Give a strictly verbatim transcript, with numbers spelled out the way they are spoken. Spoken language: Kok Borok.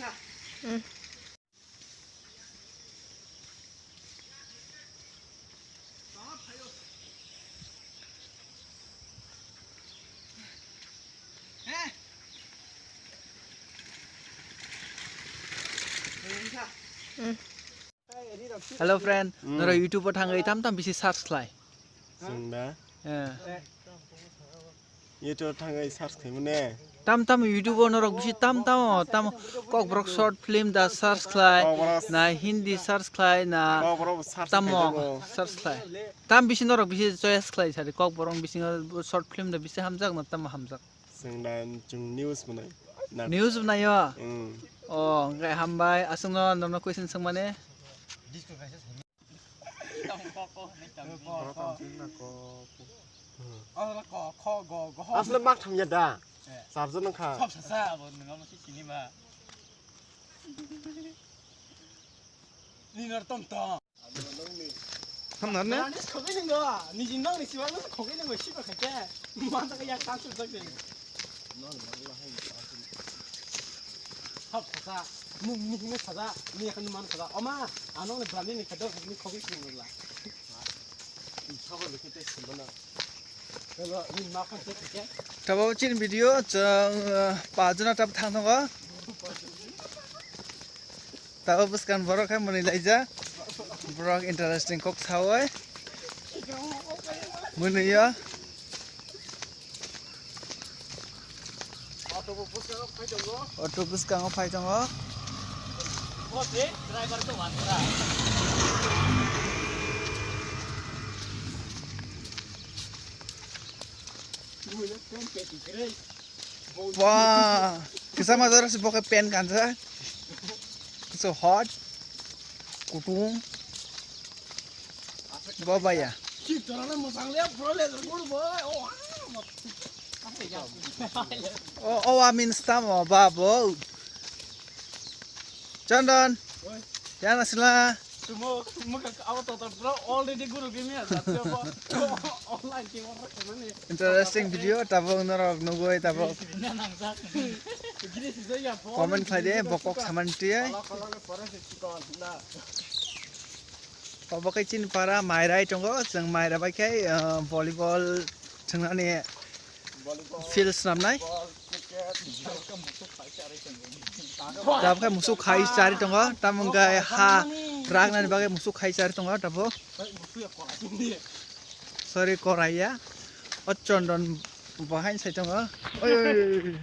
Mm. Mm. Hello friend, mm, norok YouTube o thangwi tam tam bisi search khlai. Chwng da? Eh. YouTube thangwi search khaimane. Tam tam YouTube o norok bisi tam tam o, tam Kokborok short film da search khlai, Kokborok na Hindi search khlai, na Kokborok search tamo khaijak o. Search khlai. Tam bisi norok bisi choice khlai sari Kokborok bisingo short film da bisi hamjak na tamo hamjak. Chwng da chwng news mwnai. Na- News mwnai o? Mm. O, hwnkhe hambai. Aswkno nono question swngmani. Asle mak thangya da? Eh. Charger nang kha. Sab sasa abo nang amo si sini ma. Ni nor tom tom. Hamnar ne? Nani khogwi nang do. Ni jin nang ni siwa nang khogwi nang siwa kha ke. Ma ta ya kan su tak de. Hap kha. Ni ni ni kha. Ni kan man kha. Oma, ano ni brani ni kha do ni khogwi nang la. Tabuk chini video chwng, uh, pajuna tab thang tongo. Tabuk bwskang borok hai mwnwi laijak. Borok interesting kok sawi. Mwnwi ya. Auto bwskango phai tongo. Auto bwskango phai tongo. Bo se driver to wan tra. Wah, kisa ma jora si bo khe pen kansa. So hot. Kutung. Bo baya. Ki torana mosang le, bro le, bro boy. Oh, ah, O, o, amin stam o, babo. Chondon. Oi. Yan asla. Tumo, muka awa tota bro already guru gimi ya, jatyo bo. Online ki wara kemani. Interesting video, tabuk norok nugui tabuk. Gini sisa ya, bo. Comment khlai de, bokok saman tiyai. Kala kala ni pore se chikon na. Obo khe chini para mairai tongo, chwng mairai bai khe, uh, volleyball thwngnani field swnamnai. Tabuk khe musuk khai chari tongo, tamo hwnkhe ha raknani bagwi musuk khai chari tongo tabuk. Sorry, korai ya. O Chondon bo haino sai tongo. Oi, oi, oi, oi.